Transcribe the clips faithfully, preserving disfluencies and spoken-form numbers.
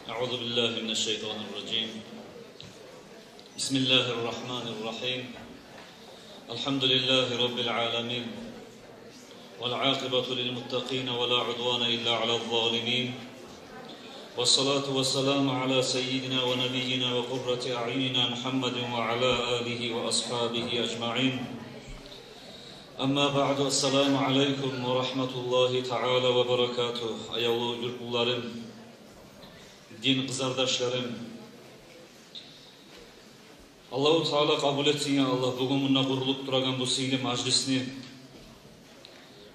أعوذ بالله من الشيطان الرجيم. بسم الله الرحمن الرحيم. الحمد لله رب العالمين. والعاقبة للمتقين ولا عدوان إلا على الظالمين. والصلاة والسلام على سيدنا ونبينا وقرة أعيننا محمد وعلى آله وأصحابه أجمعين. أما بعد، السلام عليكم ورحمة الله تعالى وبركاته. Аявлу юртлуларым, дин къызардашларым, Аллагьу Таала къабул этсин, я Аллагь, бугюн мунда къурулуп турагъан бу сыйлы мажлисни.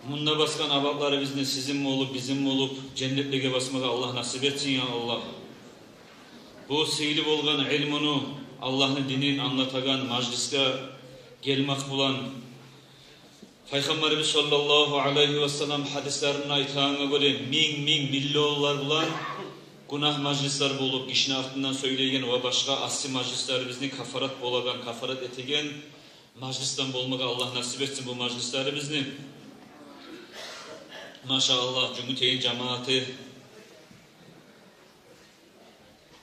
Мунда басгъан абатларыбызны сизин болуп, бизин болуп, женнетлеге басмагъа Аллагь насип этсин, я Аллагь. Бу сыйлы болгъан илмуну, Аллагьны динин англатагъан мажлисге гелмек булан, Пайхаммарыбыз саллаллагьу алайгьи васаллам гьадислеринде айтагъангъа гёре, минг-минг миллионлар булан гюнагь мажлислер болуп, гишини артындан сёйлейген ва башгъа асси мажлислерибизни кафарат болагъан, кафарат этеген мажлисден болмагъа Аллагь насип этсин бу мажлислерибизни. Машааллагь, Жюнгютейни жамааты.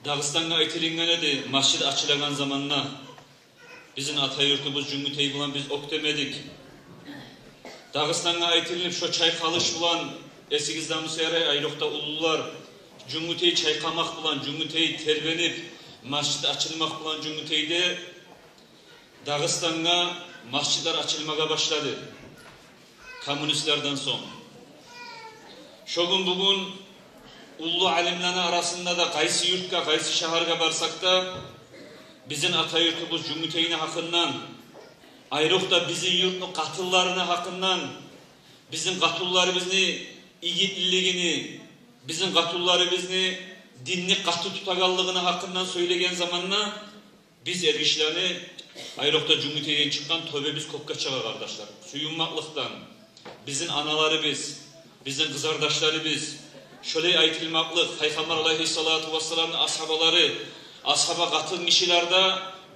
Дагъыстангъа айтылынгъан эди, межит ачылагъан заманда бизин ата юртубуз Жюнгютей булан биз оьктем эдик. Дагъыстангъа айтылынып, шо чайкъалыш булан, эсигизде буса ярай, айрокъда уллулар, Жюнгютей чайкъамакъ булан, Жюнгютей тербенип, межит ачылмакъ булан Жюнгютейде Дагъыстангъа межитлер ачылмагъа башлады коммунистлерден сонг. Шо гюн бугюн уллу алимлени арасында да, къайсы юртгъа, къайсы шагьаргъа барсакъ да, бизин ата юртубуз Жюнгютейни гьакъындан, айрокъда бизин юртну къатынларыны гьакъындан, бизин къатынларыбызны игитлигини, бизин къатынларыбызны динни къатты тутагъанлыгъыны гьакъындан сёйлеген заманда, биз эргишилени, айрокъда Жюнгютейден чыкъгъан, тёбебиз кёкге чыгъа, къардашлар. Сююнмекликден, бизин аналарыбыз, бизин къызардашларыбыз, шолай айтылмакълыкъ, Пайхаммар алайгьиссалату вассаламны асгьабалары, асгьаба къатынгишилер де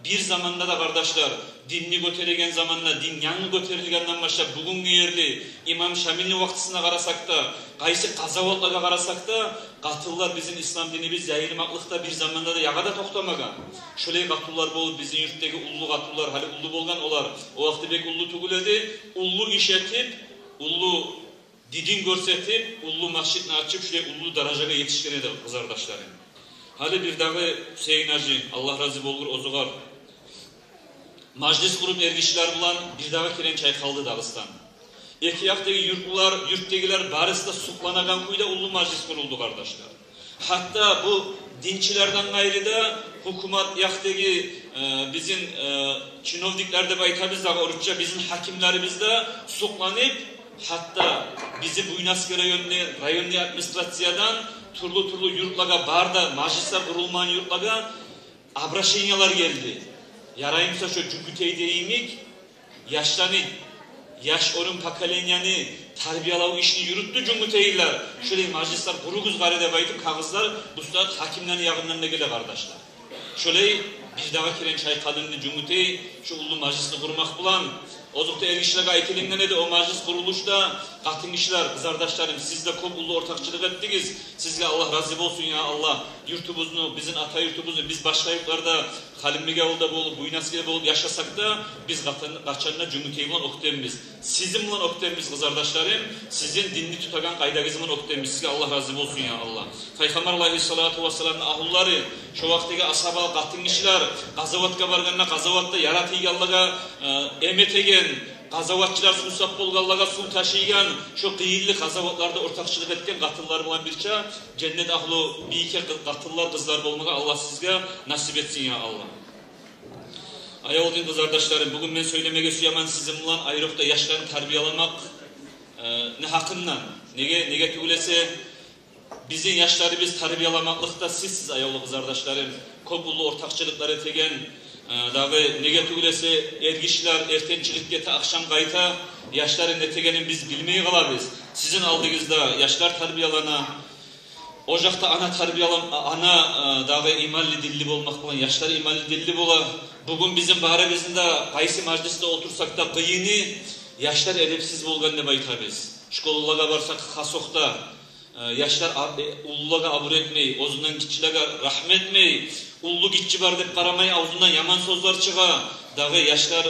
бир заманда да, къардашлар, динни гётереген заманда, дин янгы гётерилгенден башлап бугюнге ерли, имам Шамилни вакътисине къарасакъ да, къайсы къазаватлагъа къарасакъ да, къатынлар бизин ислам динибиз яйылмакълыкъда бир заманда да ягъада токътамагъан. Шолай къатынлар болуп, бизин юртдагъы уллу къатынлар, гьали уллу болгъан олар, о вакъти бек уллу тюгюл эди, уллу иш этип, уллу дидин гёрсетип, уллу межитни ачып, шолай уллу даражагъа етишген эди, къызардашларым. Гьали бирдагъы Гьюсейин гьажи, Аллагь рази болгъур оьзюгер, межлис къуруп эргишилер булан, бирдагъы керен чайкъалды Дагъыстан. Эки якъдагъы юртлулар, юртдагъылар барысы да сукъланагъан кюйде уллу межлис къурулду, къардашлар. Гьатта бу динчилерден къайры да, гьукумат якъдагъы, э, бизин, э, чиновниклер деп айтабыз дагъы орусча, бизин гьакимлерибиз де сукъланып, гьатта бизин Буйнакск районну, районну администрациядан тюрлю-тюрлю юртлагъа, бары да межлислер къурулмагъан юртлагъа обращениялар гелди. Ярай буса шо Жюнгютейде йимик яшланы, яш оьрюм поколенияны тарбиялав ишни юрютдю жюнгютейлилер. Шолай межлислер къуругъуз гьари деп айтып, кагъызлар бу сагьат гьакимлени ягъындан да геле, къардашлар. Шолай бирдагъы керен чайкъалынды Жюнгютей шо уллу межлисни къурмакъ булан. Озокъда, эргишилеге айтылынгъан эди о межлис къурулушда, къатынгишилер, къызардашларым, сиз де кёп уллу ортакъчылыкъ этдигиз. Сизге Аллагь рази болсун, я Аллагь. Юртубузну, бизин ата юртубузну, биз башгъа юртларда, Халимбекавулда болуп, Буйнакскиде болуп яшасакъ да, биз къатан-, къачан да Жюнгютей булан оьктембиз. Сизин булан оьктембиз, къызардашларым. Сизин динни тутагъан къайдагъыз булан оьктембиз. Сизге Аллагь рази болсун, я Аллагь. Пайхаммар алайгьиссалату вассаламны агьлулары, шо вакътидеги асгьабалар, къатынгишилер, къазаватгъа баргъанда, къазаватда яра тийгенлеге, э, эм этеген, къазаватчылар сувсап болгъанлагъа сув ташыйгъан, шо къыйынлы къазаватларда ортакъчылыкъ этген къатынлар булан бирче женнет агьлу бийике къы-, къатынлар, къызлар болмагъа Аллагь сизге насип этсин, я Аллагь. Аявлу дин къызардашларым, бугюн мен сёйлемеге сюемен сизин булан айрокъда яшланы тарбияламакъ, э, не гьакъындан. Неге, неге тюгюл эсе, бизин яшларыбыз тарбияламакълыкъда сизсиз, аявлу къызардашларым, кёп уллу ортакъчылыкълар этеген, э, дагъы, неге тюгюл эсе, эргишилер эртен чыгъып гете, ахшам къайта, яшлары не этегенин биз билмей къалабыз. Сизин алдыгъызда яшлар тарбиялана. О якъда ана тарбиялан-, ана, э, дагъы иманлы, динли болмакъ булан яшлар иманлы, динли бола. Бугюн бизин барыбызны да, къайсы межлисде олтурсакъ да, къыйыны яшлар эдепсиз болгъан деп айтабыз. Школалагъа барсакъ, хасокъда, Э, яшлар а-, э, уллулагъа абур этмей, оьзюнден гиччилеге рагьму этмей, уллу-гиччи бар деп къарамай, авзундан яман сёзлер чыгъа. Дагъы яшлар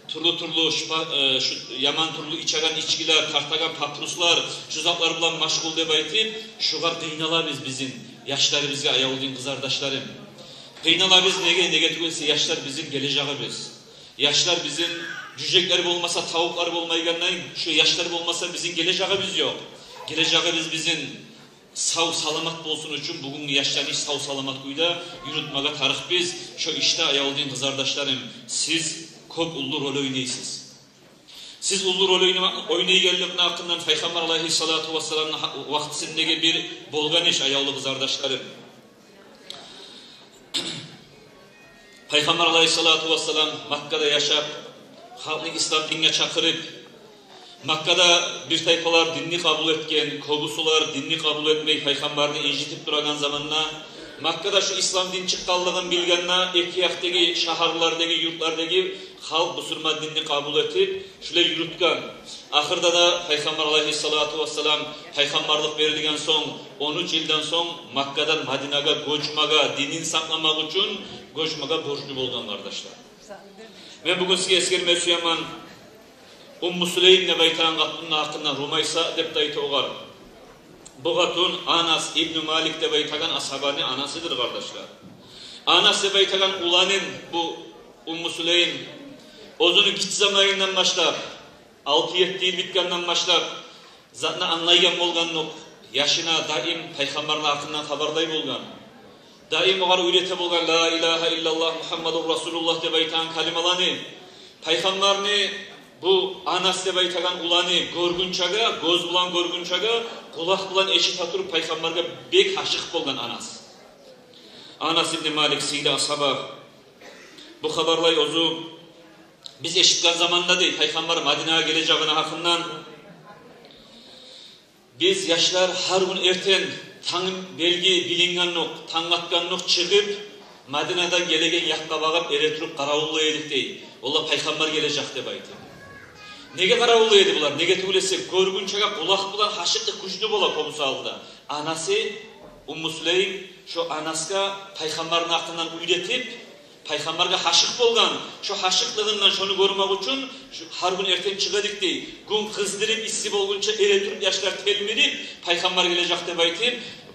тюрлю-тюрлю шпа-, э, шу яман тюрлю ичеген ичкилер, тартагъан папируслар, шу затлар булан машгъул деп айтып, шугъар къыйналабыз бизин яшларыбызгъа, аявлу дин къызардашларым. Къыйналабыз неге, неге тюгюл эсе яшлар бизин гележегибиз. Яшлар бизин, жюжеклер болмаса, тавукълар болмайгъандай, шу яшлар болмаса, бизин гележегибиз ёкъ. Гележегибиз бизин сав-саламат болсун учун бугюнгю яшланы сав-саламат кюйде юрютмеге тарыкъбыз. Шо ишде, аявлу дин къызардашларым, сиз кёп уллу роль ойнайсыз. Сиз уллу роль ойнама-, ойнайгъанлыгъыны гьакъындан Пайхаммар алайгьиссалату вассаламны гьа-, вакътисиндеги бир болгъан иш, аявлу къызардашларым. Пайхаммар алайгьиссалату вассалам Маккада яшап, халкъны ислам динге чакъырып, Маккада бир тайпалар динни къабул этген, кёбюсюлер динни къабул этмей, Пайхаммарны инжитип турагъан заманда, Маккада шу ислам дин чыкъгъанлыгъын билгенде, эки якъдагъы шагьарлардагъы, юртлардагъы халкъ бусурман динни къабул этип, шулай юрютген. Ахырда да Пайхаммар алайгьиссалату вассалам пайхаммарлыкъ берилген сонг, он уьч йылдан сонг Маккадан Мадинагъа гёчмеге, динин сакъламакъ учун гёчмеге борчлу болгъан, къардашлар. Мен бугюн сизге эсгерме сюемен Умму Сулейм деп айтагъан къатынны гьакъында, Румайса деп де айта огъар. Бу къатын Анас ибну Малик деп айтагъан асгьабаны анасыдыр, къардашлар. Анас деп айтагъан уланын бу Умму Сулейм оьзюню гиччи заманындан башлап, алты-етти йыл битгенден башлап, затны англайгъан болгъандокъ, яшына даим Пайхаммарны гьакъындан хабарлай болгъан. Даим огъар уьйрете болгъан «Ла илагьа иллаллагь, Мугьаммадур Расулуллагь» деп айтагъан калималаны. Пайхаммарны бу Анас деп айтагъан уланы гёргюнчеге, гёз булан гёргюнчеге, къулакъ булан эшите туруп, Пайхаммаргъа бек ашыкъ болгъан Анас. Анас ибну Малик сыйлы асгьаба. Бу хабарлай оьзю: биз эшитген заманда, дей, Пайхаммар Мадинагъа гележегини гьакъындан, биз, яшлар, гьар гюн эртен, танг белги билингендокъ, танг атгъандокъ чыгъып, Мадинадан гелеген якъгъа багъып эретуруп къаравуллай эдик, дей. Олар Пайхаммар гележек деп айтып. Неге къаравуллай эди булар? Неге тюгюл эсе, гёргюнчеге къулакъ булан ашыкъ гючлю бола кёбюсю гьалда. Анасы Умму Сулейм шо Анасгъа Пайхаммарны гьакъындан уьйретип, Пайхаммаргъа ашыкъ болгъан. Шо ашыкълыгъындан, шону гёрмек учун, шо гьар гюн эртен чыгъа эдик, дей. Гюн къыздырып, исси болгъунча эретуруп, яшлар телмирип, Пайхаммар гележек деп айтып,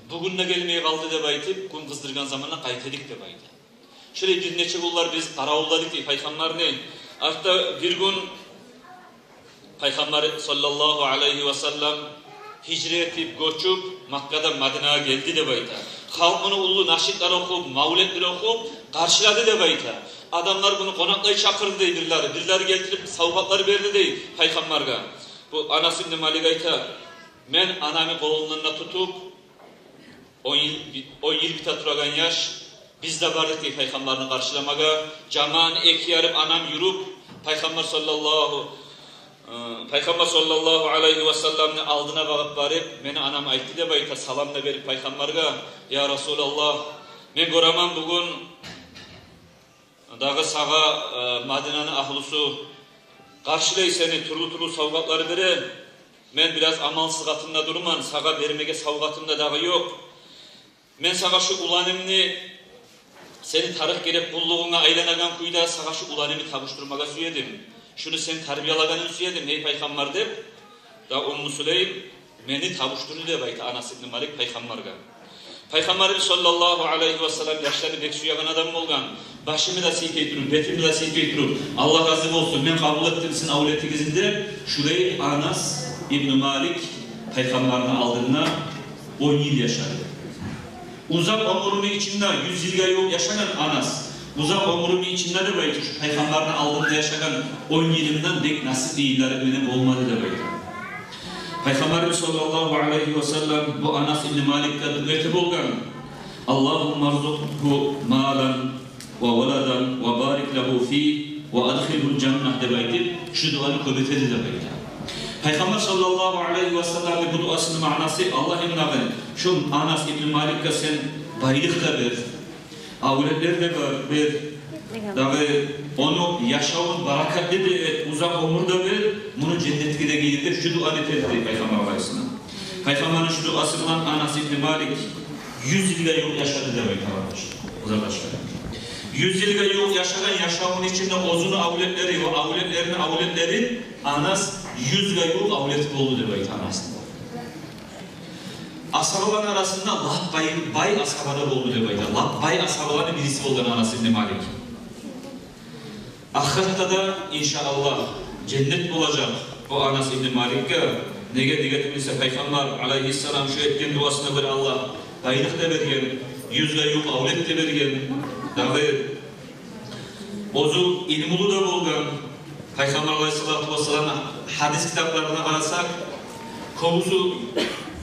бугюн де гелмей къалды деп айтып, гюн къыздыргъан заманда къайта эдик деп айта. Шолай бир нече гюнлер биз къаравулладыкъ, дей, Пайхаммарны. Артда бир гюн Пайхаммар саллаллагьу алайгьи васаллам гьижра этип, гёчюп, Маккадан Мадинагъа гелди деп айта. Халкъ муну уллу нашидлер охуп, мавлетлер охуп къаршылады деп айта. Адамлар муну къонакълай чакъырды, дей, бирлери. Бирлери гелтирип савгъатлар берди, дей, Пайхаммаргъа. Бу Анас ибну Малик айта: мен анамны къолундан да тутуп, он йыл, он йыл бите турагъан яш, биз де бардыкъ, дей, Пайхаммарны къаршыламагъа. Жамааны эки ярып, анам юрюп, Пайхаммар саллаллагьу, э, Пайхаммар саллаллагьу алайгьи васалламны алдына багъып барып, мени анам айтды деп айта, салам да берип Пайхаммаргъа: я Расулаллагь, мен гёремен, бугюн дагъы сагъа, э, Мадинаны агьлюсю къаршылай сени, тюрлю-тюрлю савгъатлар бере. Мен бираз амалсыз къатында турман, сагъа бермеге савгъатым да дагъы ёкъ. Мен сагъа шу уланымны, сени тарыкъ-герек къуллугъунга айланагъан кюйде, сагъа шу уланымны тапшурмагъа сюе эдим. Шуну сен тарбиялагъанын сюе эдим, гьей Пайхаммар, деп. Да Умму Сулейм мени тапшурду деп айта Анас ибну Малик Пайхаммаргъа. Пайхаммарыбыз саллаллагьу алайгьи васаллам яшланы бек сюеген адам болгъан. Башымны да сыйпай туруп, бетимни де сыйпай туруп: Аллагь рази болсун, мен къабул этдим сизин авлетигизни, деп, шулай Анас ибну Малик Пайхаммарны алдында он йыл яшады. Узакъ оьмрюню ичинде, юз йылгъа ювукъ яшагъан Анас, узакъ оьмрюню ичинде, деп айта, шу Пайхаммарны алдында яшагъан он йылындан бек насипли йыллары мени болмады, деп айта. Пайхаммарыбыз саллаллагьу алайгьи васаллам бу Анас ибну Маликге дуа эте болгъан: Аллагьумма рзукъгьу малан ва валадан ва барик лагьу фи ва адхилгьул жанна, деп айтып, шу дуаны кёп эте эди, деп айта. Пайхаммар саллаллагьу алайгьи васалламны бу дуасыны маънасы: Аллагьым, дагъы шу Анас ибну Маликге сен байлыкъ да бер, авлетлер де бер, бер, дагъы ону яшавун баракатлы да эт, узакъ оьмюр де бер, муну женнетге де гийир, деп шу дуаны эте эди, дей, Пайхаммар алайгьиссалам. Пайхаммарны шу дуасы булан Анас ибн Малик юз йылгъа ювукъ яшады деп айта, къардашлар, къызардашлар. Юз йылгъа ювукъ яшагъан, яшавуну ичинде оьзюню авлетлери ва авлетлерини авлетлери, Анас юзге ювукъ авлети болду деп айта Анасны. Асгьабаланы арасында лап бай, бай асгьаба да болду деп айта. Лап бай асгьабаланы бириси болгъан Анас ибн Малик. Ахыратда да, иншааллагь, женнет болажакъ о Анас ибн Маликге. Неге деген буса, Пайхаммар алайгьиссалам шу этген дуасына гёре Аллагь байлыкъ да берген, юзге ювукъ авлет де берген. Дагъы оьзю илмулу да болгъан. Пайхаммар алайгьиссалату вассалам гьадис китапларына къарасакъ, кёбюсю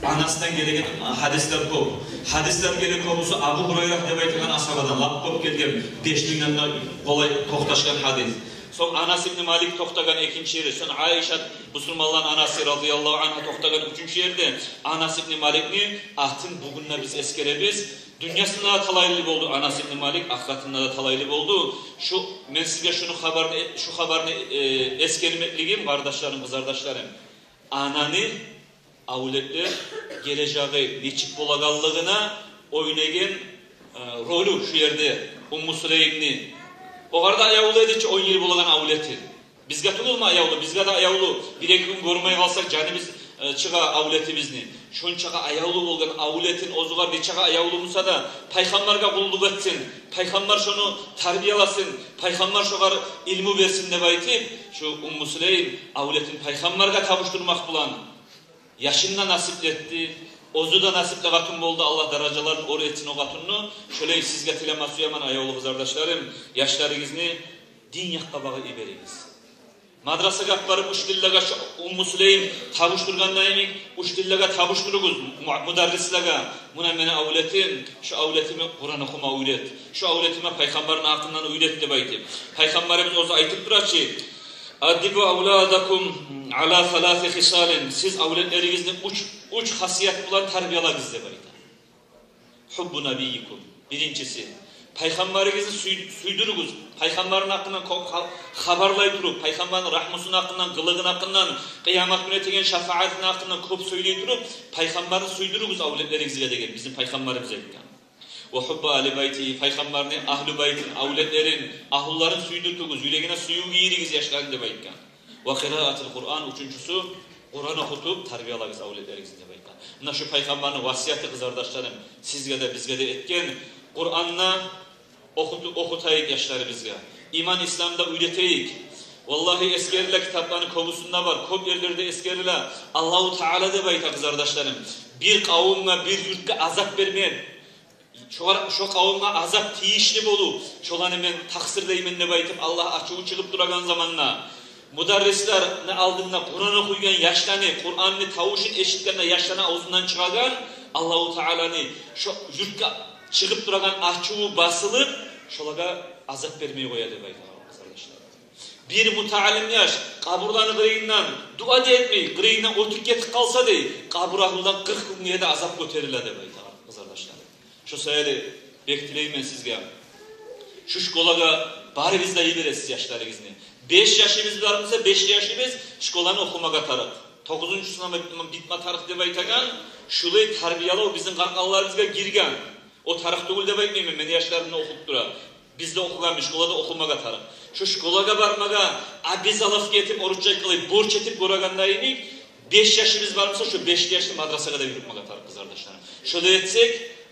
Анасдан гелеген гьадислер кёп. Гьадислер геле кёбюсю Абу Гьурайра деп айтагъан асгьабадан лап кёп гелген, беш мингден де къолай токъташгъан гьадис. Сонг Анас ибн Малик токътагъан экинчи ерде, сонг Айшат, бусурманланы анасы, радияллагьу ангьа, токътагъан уьчюнчю ерде. Анас ибн Маликни атын бугюн де биз эсгеребиз. Дюньясында да талайлы болду Анас ибн Малик, ахыратында да талайлы болду. Шу, мен сизге шуну хабарны, шу хабарны, э, эсгермеклигим, къардашларым, къызардашларым, ананы авлетлер гележеги нечик болагъанлыгъына ойнайгъан, э, ролю шу ерде Умму Сулеймни. Огъар да аявлу эди чи, он йыл болагъан авлети. Бизге тюгюлмю аявлу? Бизге де аявлу. Бир-эки гюн гёрмей къалсакъ, жаныбыз, э, чыгъа авлетибизни. Шончакъы аявлу болгъан авлетин, оьзюгер нечакъы аявлу буса да, Пайхаммаргъа къуллукъ этсин, Пайхаммар шону тарбияласын, Пайхаммар шогъар илму берсин деп айтып, шу Умму Сулейм авлетин Пайхаммаргъа тапшурмакъ булан яшын да насипли этди. Оьзю де насипли къатын болду, Аллагь даражаларын оьр этсин о къатынны. Шолай сизге тилеме сюемен, аявлу къызардашларым, яшларыгъызны дин якъгъа багъып йиберигиз. Мадрасагъа апарып учительлеге, шу Умму Сулейм тапшургъанда йимик, учительлеге тапшуругъуз, му-, мударрислеге. Муна мени авлетим, шу авлетиме Къуран охума уьйрет, шу авлетиме Пайхаммарны гьакъындан уьйрет деп айтып. Пайхаммарыбыз оьзю айтып тура чы: «Аддибу авладакум ала саласи хисалин». Сиз авлетлеригизни уьч, уьч хасият булан тарбиялагъыз деп айта. «Хуббу набийикум». Биринчиси, Пайхаммарыгъызны сюй-, сюйдюрюгюз. Пайхаммарны гьакъындан кёп ха-, хабарлай туруп, Пайхаммарны рагьмусуну гьакъындан, къылыгъыны гьакъындан, къыямат гюн этеген шафаатыны гьакъындан кёп сёйлей туруп, Пайхаммарны сюйдюрюгюз авлетлеригизге деген бизин Пайхаммарыбыз айтгъан. «Ва хубба али байти», Пайхаммарны агьлу байтин, авлетлерин, агьлуларын сюйдюртюгюз, юрегине сююв гийиригиз яшланы деп айтгъан. «Ва къираатил Къуран», уьчюнчюсю, Къуран охутуп тарбиялагъыз авлетлеригизни деп айтгъан. Муна шу Пайхаммарны васияты, къызардашларым, сизге де, бизге де этген. Къуранны охуту-, охутайыкъ яшларыбызгъа. Иман, Исламны да уьйретейик. Валлагьи, эсгериле, китапланы кёбюсюнде бар, кёп ерлерде эсгериле. Аллагьу Таала деп айта, къызардашларым, бир къавумгъа, бир юртгъа азап бермек, шогъар, шо къавумгъа азап тийишли болуп, шоланы мен такъсырлайман деп айтып, Аллагь ачуву чыгъып турагъан заманда, мударрислени алдында Къуран охуйгъан яшланы, Къуранны тавушун эшитгенде яшланы авзундан чыгъагъан, Аллагьу Тааланы шо юртгъа чыгъып турагъан ачуву басылып, шолагъа азап бермей къоя деп айта, къызардашлар. Бир мутаалим яш къабурланы къырыйындан дуа да этмей, къырыйындан оьтюп гетип къалса дей, къабур агьлудан къыркъ гюнге де азап гётериле деп айта, къызардашлар. Шо саялы бек тилеймен сизге, шу школагъа барыгъыз да йибересиз яшларыгъызны. Беш яшыбыз бар буса, беш яшыбыз школаны охумагъа тарыкъ. Тогъузунчу сынып битме тарыкъ деп айтагъан, шулай тарбиялав бизин къаркъараларыбызгъа гирген. О тарыкъ тюгюл деп айтмайман, мени яшларым да охуп тура. Биз де охугъанбыз, школада охумагъа тарыкъ. Шу школагъа бармагъа обязаловка этип, орусча айтгъанлай, борч этип гёрегенде йимик, беш яшыбыз бар буса, шу беш яшны мадрасагъа да юрютмеге тарыкъ, къызардашларым. Шолай этсек,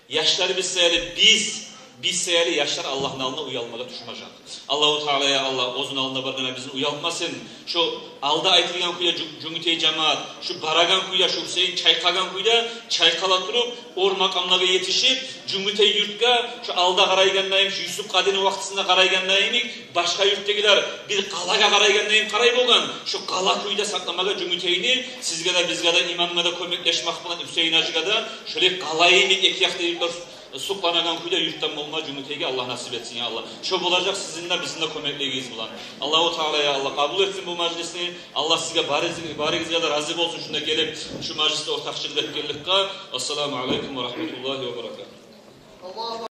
яшларыбыз саялы биз, биз саялы яшлар Аллагьны алдына уялмагъа тюшмежек. Аллагьу Таала, я Аллагь, оьзюню алдына баргъанда бизин уялтмасын. Шу алда айтылгъан кюйде Жю-, Жюнгютей жамаат, шу барагъан кюйде, шу Гьюсейин чайкъагъан кюйде чайкъала туруп, оьр макъамлагъа етишип, Жюнгютей юртгъа, шу алда къарайгъанда йимик, шу Юсуп Къадини вакътисинде къарайгъанда йимик, башгъа юртдагъылар бир къалагъа къарайгъанда йимик къарай болгъан, шу къала кюйде сакъламагъа Жюнгютейни сизге де, бизге де, имамгъа да кёмеклешмек булан, Гьюсейин гьажиге де, шолай къала йимик эки якъда юртлар сукъланагъан кюйде юртлар болма Жюнгютейге Аллагь насип этсин, я Аллагь. Шо болажакъ сизин де, бизин де кёмеклигигиз булан. Аллагьу Таала, я Аллагь, къабул этсин бу мажлисни. Аллагь сизге, барыгъыз-, барыгъызгъа да рази болсун шунда гелип шу мажлисде ортакъчылыкъ этгенликге. Ассаламу алейкум ва рагьматуллагьи ва баракатугь.